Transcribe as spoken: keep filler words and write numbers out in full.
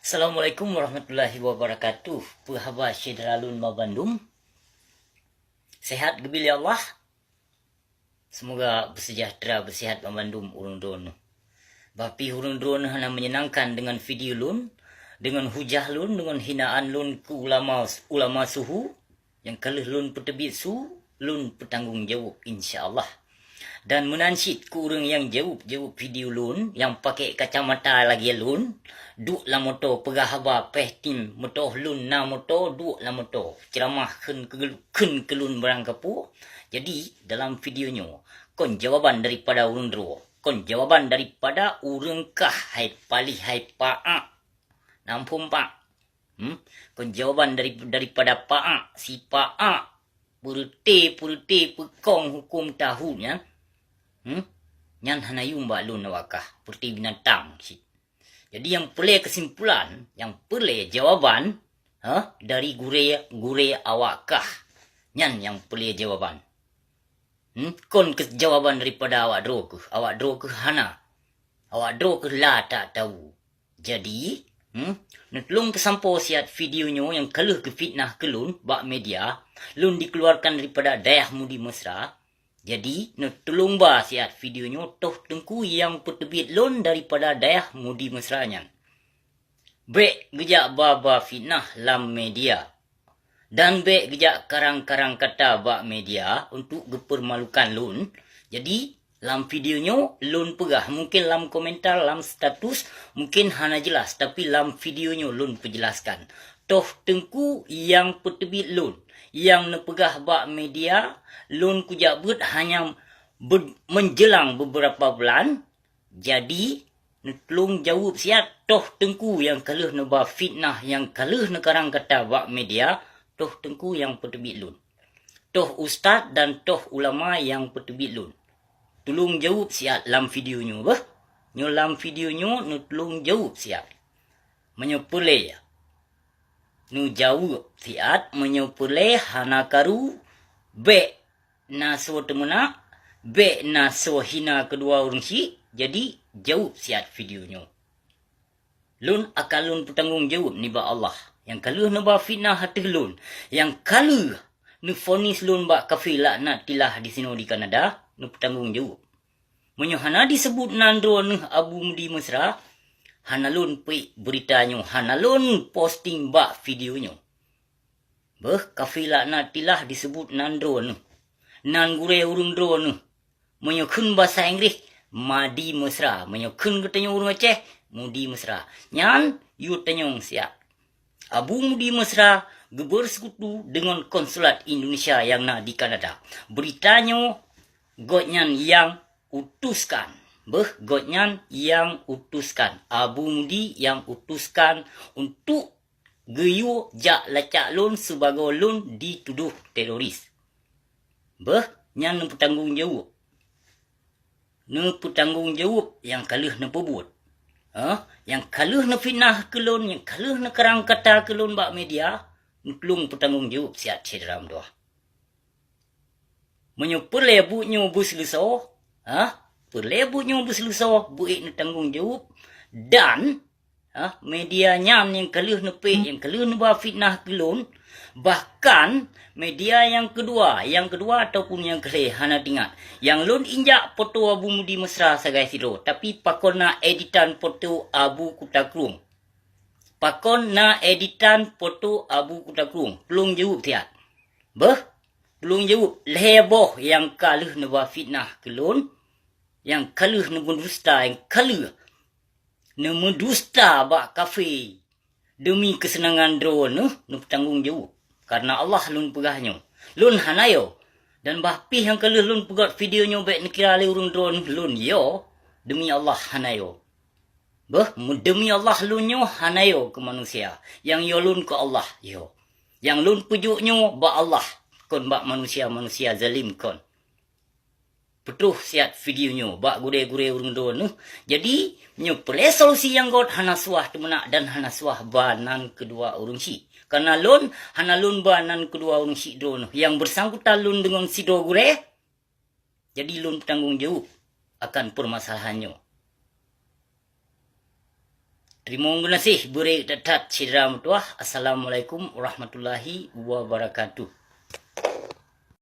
Assalamualaikum warahmatullahi wabarakatuh. Peuhaba syedara lôn ban bandum. Sehat geubri lé Allah. Semoga bersejahtera, bersehat ban bandum ureuëng droeneuh. Bah pih ureuëng droeneuh hana menyenangkan dengan video lôn, dengan hujah lôn, dengan hinaan lôn keu ulama, ulama suhu, nyang ka lheueh lôn peuteubiet su, lôn peutanggong jaweueb, insya Allah. Dan meunan cit keu ureuëng nyang jaweueb-jaweueb video lôn, nyang pakai kacamata lagée lôn, duek lam moto peugah haba péh tim meutoh lôn na moto duek lam moto, ceuramah kheun keu, kheun keu lôn barang kapeue. Jadi, dalam video nyoe, kon jawaban daripada ureuëng droe, kon jawaban daripada ureuëng kah hai palih hai paak. Nampung pak. Hmm? Kon jawaban dari, daripada paak, si paak, peureute-peureute peukong huköm tahu nyan. Hmm? Nyan hana yuem bak lôn awak kah, peureute binatang cit. Jadi nyang peureulée keusimpulan, nyang peureulée jawaban, ha, dari gurée-gurée awak kah. Nyan nyang peureulée jawaban. Hmm? Kon keu jawaban daripada awak droe keuh, awak droe keuh hana. Awak droe keuh la tak tahu. Jadi, hmm, neutulông peusampoe siat video nyoe nyang ka lheueh geufitnah keu lôn bak media, lôn dikeluarkan daripada dayah Mudi Mesra. Jadi, neutulông ba siat video nyoe toh teungku nyang peuteubiet lôn daripada dayah Mudi Mesra nyan. Bék geujak ba-ba fitnah lam media. Dan bék geujak karang-karang kata bak media untuk geupeurmalukan lôn. Jadi, lam video nyoe lôn peugah, mungken lam komentar, lam status, mungken hana jeulaih, tapi lam video nyoe lôn peujeulaihkan. Toh teungku nyang peuteubiet lôn, nyang neupeugah bak media, lôn kujak beuet hanya be-, menjelang beberapa bulan, Jadi, neutulông jaweueb siat toh teungku nyang ka lheueh neuba fitnah, nyang ka lheueh neukarang kata bak media, toh teungku nyang peuteubiet lôn. Toh ustaz dan toh ulama nyang peuteubiet lôn. Tulông jaweueb siat lam video nyoe beuh. Nyoe lam video nyoe neutulông jaweueb siat. Meunyoe peureulée, neujaweueb siat, meunyoe peureulée hana karu, bék na soe teumeunak, bék na soe hina keudua ureuëng syiek, jadi jaweueb siat video nyoe. Lôn akan lôn peutanggong jaweueb nibak Allah, nyang ka lheueh neuba fitnah ateueh lôn, nyang ka lheueh neufonis lôn bak kafé laknatillah disinoe di Kanada, neupeutanggong jaweueb. Meunyoe hana diseubut nan droeneueh Abu Mudi Mesra, hana lôn peuék beurita nyoe, hana lôn posting bak video nyoe. Beuh, kafé laknatillah diseubut nan droeneueh. Nan gurée ureuëng droeneueh. Meunyoe kheun basa Inggréh, Madi Mesra. Meunyoe kheun geutanyoe ureuëng Aceh, Mudi Mesra. Nyan, yue tanyong siat. Abu Mudi Mesra geubeuseukutu deungon konsulat Indonesia nyang na di Kanada. Beurita nyoe gobnyan nyang utuskan. Beuh, gobnyan nyang utuskan. Abu Mudi nyang utuskan untuk geuyue jak lacak lôn sibagoe lôn ditudoh teroris. Beuh, nyan neupeutanggong jaweueb. Neupeutanggong jaweueb nyang ka lheueh neupeubuet. Hah? Nyang ka lheueh neufitnah keu lôn, nyang ka lheueh neukarang kata keu lôn bak media, neutulông peutanggong jaweueb siat syedara meutuwah. Meunyoe peureulée buet nyoe beuseuleusoe, hah? Peureulée buet nyoe beuseuleusoe, beuék neutanggong jaweueb dan, hah, media nyan nyang ka lheueh neupék, nyang ka lheueh neuba fitnah keu lôn, bahkan media nyang keudua, nyang keudua ataupun nyang keulhée hana teuingat. Nyang lôn injak poto Abu Mudi Mesra sagai sidroe, tapi pakon na editan poto Abu Kuta Krueng? Pakon na editan poto Abu Kuta Krueng? Tulông jaweueb siat. Beuh, tulông jaweueb lhée boh nyang ka lheueh neuba fitnah keu lôn, nyang ka lheueh neumeudusta, nyang ka lheueh neumeudusta bak kafé deumi keuseunangan droeneueh, neupeutanggong jaweueb. Kareuna Allah lôn peugah nyoe. Lôn hana yo. Dan bah pih nyang ka lheueh lôn peugét video nyoe bék neukira lé ureuëng droeneueh lôn yo. Deumi Allah hana yo. Beuh, deumi Allah lôn nyoe hana yo keu manusia. Nyang yo lôn keu Allah yo. Nyang lôn peujok nyoe bak Allah, kon bak manusia-manusia zalim kon. Peutroh siat video nyoe bak gurée-gurée ureuëng droeneueh. Jadi, nyoe peureulée solusi nyang gét hana suah teumeunak dan hana suah ba nan keudua ureuëng syiek. Kareuna lôn hana lôn ba nan keudua ureuëng syiek droeneueh nyang beusangkutan lôn deungon sidroe gurée. Jadi lôn peutanggong jaweueb akan peumasalahan nyoe. Teurimong geunaséh beurek that-that syedara meutuwah. Assalamualaikum warahmatullahi wabarakatuh.